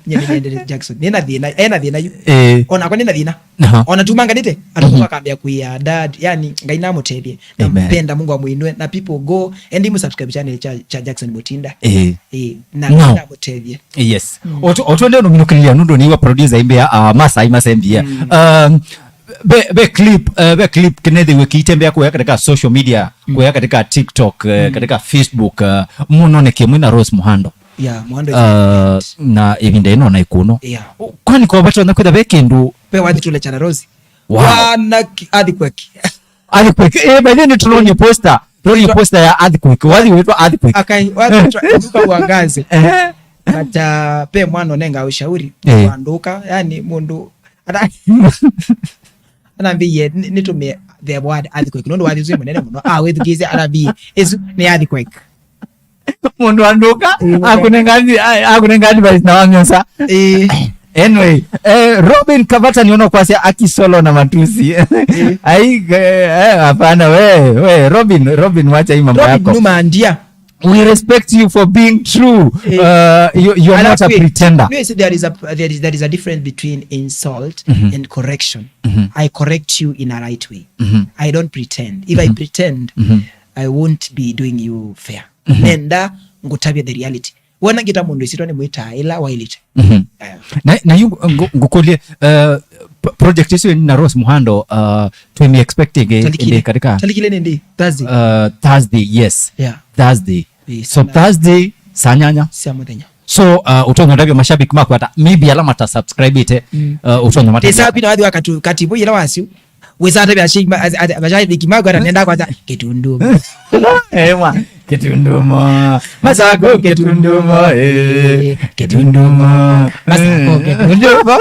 Nyendele Jackson. Nina thĩna, ena thĩna yu. Eh. Ona kwa nina thĩna. Aha. Ona tumanganite, atuma, mhm, akambia kuya dad, yani Ngai namutethie. Amen. Nampenda, Mungu amuinue, na people go and you subscribe channel cha, cha Jackson Mutinda. Eh. Eh, na, now, namutethie. Yes. Mm. Otu, otu ndio numinukilia nundu ni wa producer imbea, ah, masai masembia. Mm. Um, be, be clip, eh, be clip kinethiwe kiitembea kuya katika social media, mm, kuya katika TikTok, eh, mm, katika Facebook, eh, mũno nĩ kĩmwe na Rose Muhando. Yeah, Muhando is, uh, na ĩvinda ĩno na ikuno. Yeah. Kwani kwa bata na kwitha be kindu? Pe wathi tule chana Rose. Wow. Wana ki-, earthquake. Earthquake. Eh, by the way, tunaona poster. Tunaona poster ya earthquake. Wathi witwa earthquake. Akai, wathi witwa uangaze. Eh. But, uh, pe mwana nenga ushauri. Eh. Kwanduka, yani mundu, ana-, anambie, ni-, nitumie the word earthquake. Nundu wathi ucio mũnene mũno. Ah, withukise, anambie, isu ni earthquake. Mũndũ andũka, mm, akunenga advi-, a-, akunenga advice na wamyosa. Eh. Anyway, eh, Robin Kavata niona kwasya aki solo na matusi. Eh. Ai, eh, eh, hapana, we, we, Robin, Robin, wacha hii mambo yako. Robin, numa ndia. We respect you for being true. Eh. Uh, you, you are not a pretender. Alafu, no, you see, there is a, there is, there is a difference between insult, mhm, and correction. Mhm. I correct you in a right way. Mhm. I don't pretend. If I, mhm, pretend, mhm, I won't be doing you fair. Mhm. Nenda ngutavye the reality. Wona ngita mũndũ ĩsyĩtwa nĩ mwĩtaa ĩla waĩlĩte. Mhm. Eh. Na, na yu ngu-, ngũkũlye, uh, p-, project ĩsu na Rose Muhando, uh, twĩmĩ expecting ĩ-, tarĩki ĩndĩ nĩ-, katika tarĩki nĩ ndĩ? Thursday. Uh, Thursday, yes. Yeah. Thursday. Yes, so na Thursday, saa nyanya. Cia mũthenya. So, uh, ũtonya ndavya mashabiki maku ata, maybe ala mata subscribe ĩte, mm, uh, ũtonya mata. Esa bina wathi wa katu-, katibu ila wasu. Wĩsa atavya asyai ma-, a-, a-, mashabiki maku ata nenda kwanza, "Kĩtundumo." Eh, mwa, kĩtundumo. Masako kĩtundumo, eh, kĩtundumo. Masako kĩtundumo.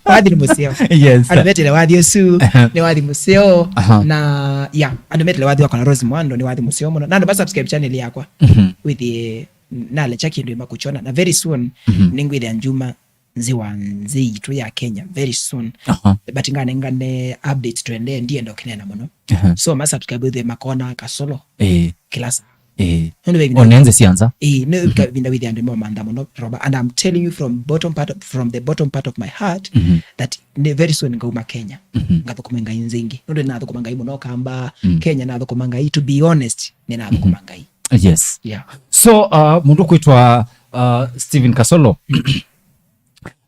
Wathi nĩ mũseo. Yes. Andũ metĩle wathi ũsu, aha, nĩ wathi mũseo. Aha. Na, yeah, andũ metĩle wathi wakwa na Rose Muhando nĩ wathi mũseo mũno. Na andũ ma subscribe channel yakwa. Mhm. With the, nalecha kĩndũ ĩma kũchona. Na very soon, mhm, nĩngwĩthĩa njuma nzĩ wa nzĩ itũ ya Kenya very soon. Aha. But nganengane updates twende, ndienda ũkĩneena mũno. Aha. So, ma subscribe wĩthĩe makona Kasolo. Eh. Kĩla saa. Eh. Nũndũ ve ĩvinda, ona nzĩ sya nza. Eh, nĩ, mhm, ĩvinda wĩthĩa andũ mamantha mũno, Roba, and I'm telling you from bottom part of, from the bottom part of my heart, mhm, that nĩ very soon ngauma Kenya. Mhm. Ngathũkũme Ngai nzĩ ingĩ. Nũndũ nĩnathũkũma Ngai mũno Kamba, mm, Kenya nathũkũma Ngai, to be honest, nĩnathũkũma, mhm, Ngai. Yes. Yeah. So, uh, mũndũ kwĩtwa, uh, Stephen Kasolo,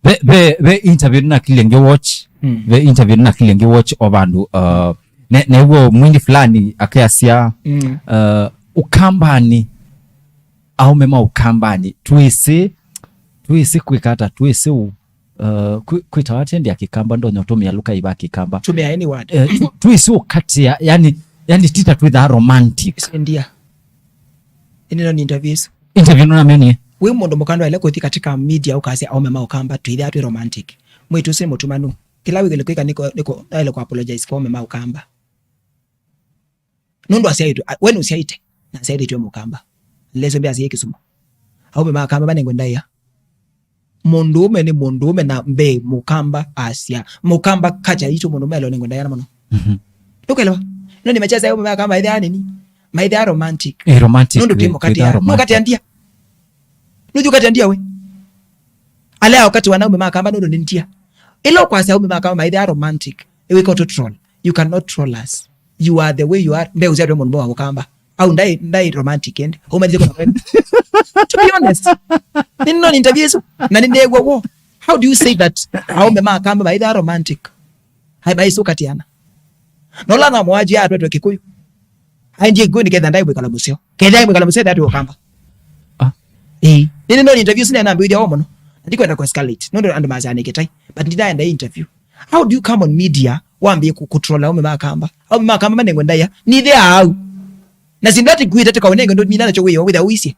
ve, ve, ve interview nakilye ngi watch. Mm. Ve interview nakilye ngi watch o vandu, uh, ne, new'o mwini fulani akeasya, mm, uh, Ukambani, aume ma Ukambani, twĩsĩ, twĩsĩ kwĩka ata, twĩsĩ u-, uh, kwĩ-, kwĩtawa atĩ ndi akikamba, ndonya ũtũmĩa luka iva akikamba. Tumia any word. Eh, tu-, twĩsĩ ũkatia, yani, yani tita twĩthaa romantic. Yes, ndia. Ĩno nĩ interview isu. Interview nũnamyonie. Wĩ mũndũ mũka ndwaĩle kũthi katika media ũkasya aume ma Ũkamba twĩthĩa twĩ romantic. Mwĩĩtu ũsu nĩ mũtumanu. Kĩla wĩkĩle kwĩka nĩko, nĩko, aĩle kũ apologize kwa aume ma Ũkamba. Nũndũ asyaĩtwe, a-, we nũsyaĩte, na asyaĩthĩtwe Mũkamba. Leso mbea asyai Kisumu. Aume ma Kamba manengwe ndaĩa. Mũndũũme nĩ mũndũũme na mbee Mũkamba asya. Mũkamba culture yitũ mũndũũme alonengwe ndaĩa na mũno. Mhm. Ndũkelewa? No nĩ macheza aume ma Kamba maithaa nini? Maithaa romantic. Eh, romantic, nũndũ twĩ, twĩ mũkatia. Romantic. Nũkatia ndia. Nũthi ũkatia ndia we. Alea ũkatiwa na aume ma Kamba nũndũ nĩ ndia. Ĩla ũkwasya aume ma Kamba maithe a romantic, ĩwĩka ũtũ troll. You cannot troll us. You are the way you are. Mbe ũsyatwe mũndũ wa Mũkamba. Au ndai, ndai romantic ende. Umalize kuna kwenda. To be honest. Nino ni interview isu. Na nĩneew'a wo. How do you say that? Aume ma Kamba maithe a romantic. Hai bai sukatiana. Nola na mwaji atwetwe Kikuyu. Aendie Kikuyu nĩketha ndai mwĩkala mũseo. Ketha mwĩkala mũseo that Ũkamba. Ah. Eh. Nini no interview sina na mbĩthia o mũno. Ndikwenda ku escalate. Nũndũ andũ masanĩkĩtai. But ndinaenda interview. How do you come on media wambie ku control aume ma Kamba? Aume ma Kamba manengwe ndaia. Ni the au. Na sindati kuita tuka unenge ndo mina nacho wewe without uisie.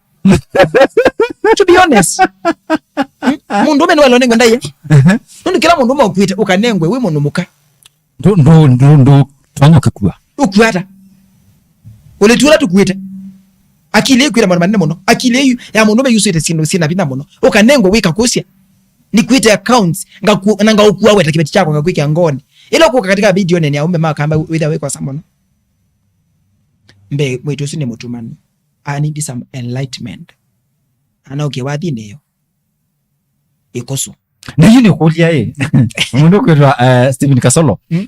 To be honest. Hmm? Mũndũ ũme nĩwalonengwe ndaia. Nũndũ kĩla mũndũ ũme ũkuĩte ũkanengwe wĩ mũndũ mũka. Ndũ, ndũ, ndũ, ndũ, twanya ũkĩkua. Ũkua ata? Ũlĩtu ũla tũkuĩte. Akili ĩkwĩra maũndũ manene mũno. Akili ĩyu ya mũndũ ũme yusĩte syĩndũ syĩna vinya mũno. Ũkanengwa wĩka kũsya. Nĩkuĩte accounts, ngaku-, na ngaũkua weta kĩveti kyakwa ngakwĩkĩa ngoonĩ. Ĩla ũkũka katika video nene ya aume ma Kamba wĩthĩa wĩkosa mũno. Mbe mwĩĩtu ũsu nĩ mũtumanu. I need some enlightenment. Anaũkie wathinĩ yo. Ĩkoso. Na yu nĩ kũlya ĩ. Mũndũ kwĩtwa, eh, Stephen Kasolo. Mm.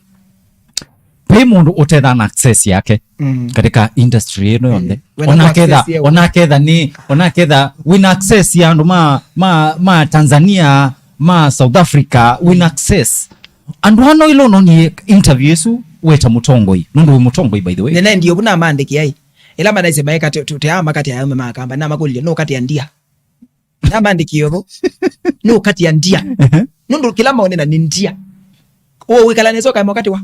Vai mũndũ ũtethaa na access yake Mm. katika industry ĩno yonthe. Mm. Wena Ona ku aketha, access yao. ona aketha nĩ, ona aketha wĩna access ya andũ ma, ma, ma Tanzania, ma South Africa, wĩna access. Andũ ano ilo nonie interview ĩsu weta mũtongoi. Nũndũ wĩ mũtongoi, by the way. Nene ndio kuna maandĩki ai. Ila manaise maeka te, te, te ama kati ya aume ma Kamba, na makũlile, no kati ya ndia. Namandĩkie ũvũ. Nũkatia ndia. Ehe. Nũndũ kĩla maonena nĩ ndia. Ũũ wĩkala nesa ũkaema ũkatiwa.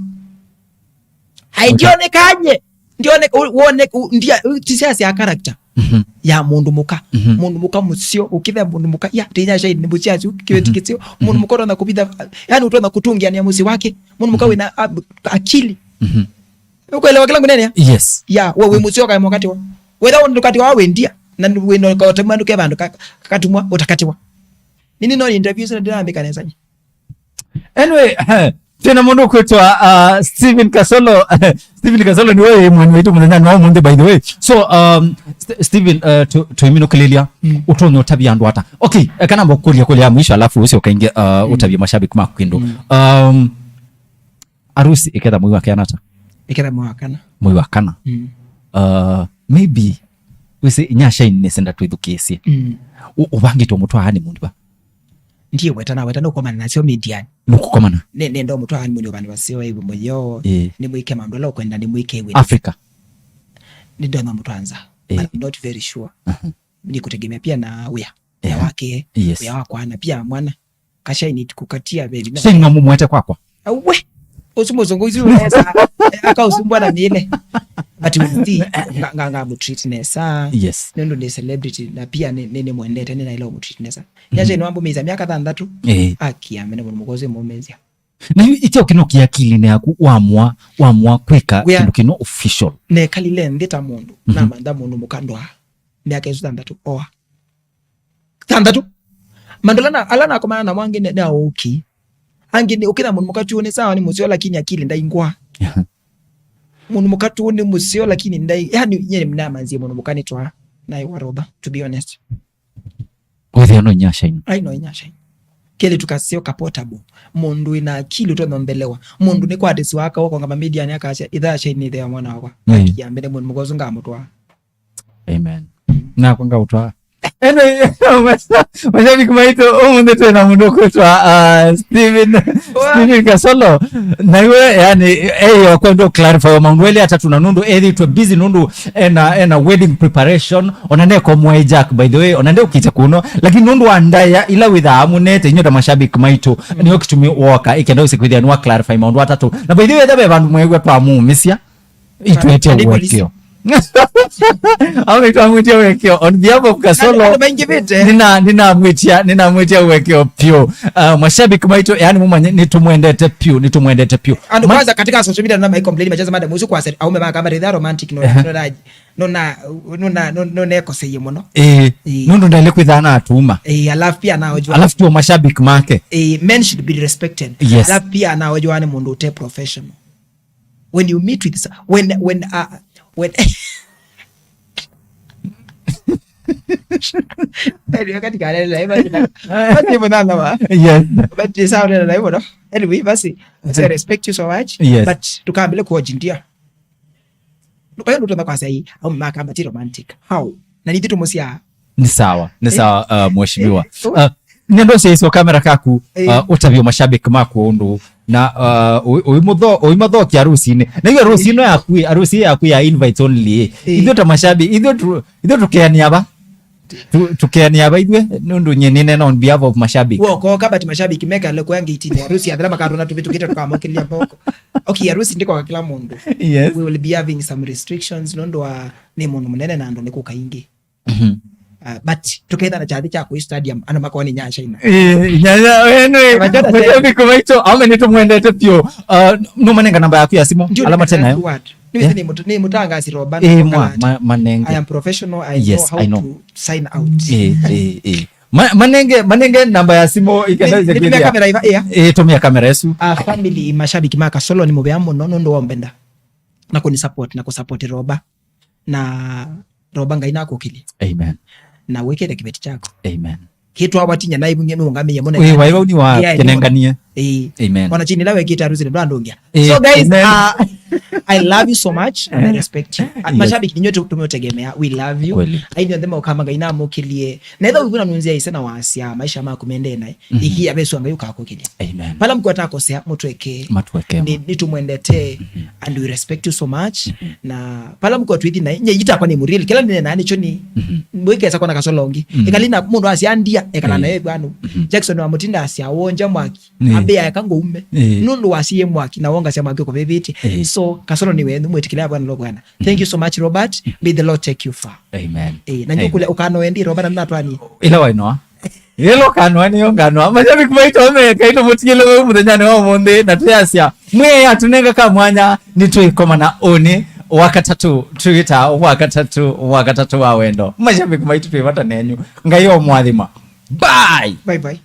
Ai, Okay. Ndionekanye. Ndione, u-, wone, u-, ndia, u-, tisiasi ya character Mhm. ya mũndũ mũka. Mhm. Mũndũ mũka mũseo, ũkĩthe mũndũ mũka. Ya, tinya shai nĩ mũsiasi, kĩweti Mhm. kĩseo. Mũndũ Mhm. mũka ũtona kũvitha, yani ũtona kũtũngiania mũsyĩ wake. Mũndũ mũka Mhm. wĩna, a, akili. Mhm. Ũkwelewa kĩla ngũnenea? Yes. Ya, we wĩ mũseo kaema ũkatiwa. Wetha ndũkatiwa wĩ ndia, na wĩ no kaũtemwa ndũke vandũ ka-, katumwa ũtakatiwa. Nini no interview sina ndĩrambĩka nesa nye. Anyway, tena mũndũ kwĩtwa, uh, Stephen Kasolo. Stephen Kasolo nĩwe mwene witũ mũthenya wa ũmũnthĩ, by the way. So, um, St-, Stephen, uh, tu-, tũiminũkĩlĩlya, Mm. ũtonya ũtavya andũ ata? Okay, eh, kana mbokũlya kũlya ya mwisho, alafu ũcio ũkaingia, uh, Mm. ũtavye mashabiki maku kĩndũ. Mm. Um, Arusi ĩketha mwei wa keana ata? Ĩketha mwei wa kana. Mwei wa kana. Mm. Uh, maybe wĩsĩ inyashaini nĩsenda twĩthukĩĩsye. Mm. Ũ-, ũvangĩte ũmũtwaa honeymoon va? Ndiweta naweta nũkomana nasyo mediani. Nũkũkomana? Nĩ, nenda ũmũtwaa honeymoon ũvandĩ waseo ĩvu mũyo. Ĩĩ. Nĩmwĩke maũndũ ala ũkwenda nĩmwĩke wĩ. Africa? Nĩndona mũtwaa nza. Ĩĩ. But I'm not very sure. Aha. Nĩkũtegemea pia na wĩa. Wĩa Ĩĩ. wake, Yes. wĩa wakwa na pia mwana. Kashaini kukatia very nice. Sheng mamumwete kwakwa. Awe. Usumo zongo isu nesa. Aka usumbwa na mile. But we see nga, nga, nga mu treat nesa. Yes. Nendo ni celebrity na pia ni, ni, ni mwendete ni na ile mu treat nesa. Mhm. Nyaje ni wambo meza miaka thanthatũ. Eh. Akia mene mũno mũkozi mumezia. Na yu itio kino kia akili yaku wamwa, wamwa kwika We are kindu kino official. Ne kalile nthita mũndũ. Mhm. Na mantha mũndũ mũkandwa. Miaka isu thanthatũ oa. Thanthatũ. Mandũ ala na, ala nakomana namo angĩ nĩ, nĩ aũki. Angĩ nĩ ũkĩtha mũndũ mũka tu nĩ sawa, nĩ mũseo, lakini akili ndaingwa. Mũndũ mũka tu nĩ mũseo, lakini ndai-, yani, nyie nĩnamanzie mũndũ mũka nĩ twa, naĩ wa roba, to be honest. Wĩthĩa no inyashaini. Ai, no inyashaini. Kele tukaseo ka portable. Mũndũ wĩna akili ũtonya mbelewa. Mũndũ nĩ kwatĩsi waka wako ngama media nĩ akasya, "Ithaa shaini ĩthĩa mwana wakwa." Mm. Akia mbele mũndũ mũka ũsu ngamũtwaa. Amen. Nakwa ngaũtwaa. Anyway, mashabiki maitũ, ũmũnthĩ twĩ na mũndũ ũkwĩtwa, uh, Stephen, Stephen Kasolo. Na iwe, yani, eyo kwenda clarify maũndũ elĩ atatũ na nũndũ ethĩtwe busy nũndũ ena, ena wedding preparation, ona neko mwae Jack, by the way, ona ndeũkĩte kuno, lakini nũndũ wa ndaya ila wĩthaa amunete, inyuĩ ta mashabiki maitũ, nĩyo kĩtumi woka, ĩkenda ũsĩ kwĩthĩa nĩwa clarify maũndũ atatũ. Na by the way, etha ve vandũ mwegwa twamuumisya, Itwĩtye ũekeo. Au nĩtwamwĩtye ũekeo. On behalf of Kasolo, andũ maingĩvĩte. Nina, ninamwĩtya, ninamwĩtya ũekeo piũ. Uh, mashabiki maitũ, yani mumanye, nĩtũmwendete piũ, nĩtũmwendete piũ. Andũ Ma- kwanza katika social media na mai complain macheza madam usu kwa seri, aume maka mari romantic no, Ehe. no na, no na, no na, no, no nekoseye mũno. Eh, Eh. nũndũ ndaile kwĩthaa na atuma. Eh, alafu pia nao jua. Alafu tu mashabiki make. Eh, men should be respected. Yes. Alafu pia nao jua ni mũndũ ũte professional. When you meet with so-, when, when, uh, when Anyway, wakati kalele, basi na, basi hivyo nana wa. Yes. But it's how nana hivyo, no? Anyway, basi, so I respect you so much. Yes. But tukambile kuojindia. Kwa hiyo ndo tunataka sasa hii, au maka mati romantic. How? Na nithitu musia. Nĩ sawa, nĩ sawa, uh, mheshimiwa. Eh, Uh, nendo seiso kamera kaku, Eh. Uh, ũtavyo mashabiki maku ũndũ na, uh, ũimathokia harusi-inĩ. Na hiyo harusi ĩno yaku, harusi yaku ya invites only. Eh. Eh. Ithuĩ ta mashabiki, ithuĩ tu, ithuĩ tũkeania va. Tu, tũkeania va ithuĩ, nũndũ nyie nĩneena on behalf of mashabiki. Woko kabati mashabiki mekale kwa ngitini harusi athela makatona tuvitukite tukamokĩlya moko. Okay, harusi ndiko kwa kila mũndũ. Yes. We will be having some restrictions nũndũ wa nĩ mũndũ mũnene na andũ nĩ kũka ingĩ. Mhm. Uh, but tukethana kyathi kya kũi stadium ana makoni nyasha ina. Eh, nyanya wenu, eh, Majota mashabiki maitũ, ame nĩtũmwendete vyũ. Uh, nũmanenga namba yaku ya simu, alama tena yo. Nĩ nĩ mũtangasi roba. Eh, mwa, ma, manenge. I am professional. I Yes, know how I know. To sign out. Eh, eh, eh. Ma, manenge, manenge namba ya simu ikenda Nĩ- nĩtumia kamera iva, yeah. Eh, tumia kamera yesu. Uh, family, mashabiki ma Kasolo nĩ mũvea mũno nũndũ wa mbenda na kũni support na kũsupport roba na roba Ngai nakũkĩlye Amen. Na wĩkĩte kĩveti kyako. Amen. Kĩtwa watinya na ivunye nũngamĩie mũno. Wĩ waiva ni wa Yeah, kenenganie. Eh. Amen. Ona chini la wekita harusi ndo andungia. Eh, So guys, amen. Uh, I love you so much and I respect you. And Yes. Mashabiki ninyo tumetegemea. We love you. Kweli. Aini ndio mkama Ngai namũkĩlye. Na ĩtha wĩvuna nunzia ise na wasia maisha maku mendee naĩ. Ihi abeswa Ngai ũkakũkĩlya. Amen. Pala mkwata kosea mũtweke. Matweke. Nĩ nĩtũmwendete and we respect you so much. Na pala mkwatwithi naĩ nye itakwa nĩ mũrili kĩla nĩnena nĩcho nĩ mwĩkesa kwana Kasolo ũngĩ. Ĩkalina mũndũ asia ndia ekala naye bwana. Jackson wa Mutinda asia wonja mwaki. Ambĩa eka ngũume. Nũndũ wasie mwaki na wongasya mwaki ũkũvĩvĩtye. So Kasolo nĩ wenyu mwĩtĩkĩlea bwana lo bwana. Thank you so much Robert. May the Lord take you far. Amen. Eh, na nyukule ukano endi Robert na twani. Ila wainoa. Ila ukanoa ni unganoa. Mashabiki maitũ ame kaitũ mũtigile we mũthenyanĩ wa ũmũnthĩ na tuyasya. Mwe atunenga ka mwanya ni tuikomana ũnĩ wakatatũ tuita wakatatũ wakatatũ wa wendo. Mashabiki maitũ twĩvata nenyu. Ngai o mwathima. Bye. Bye bye.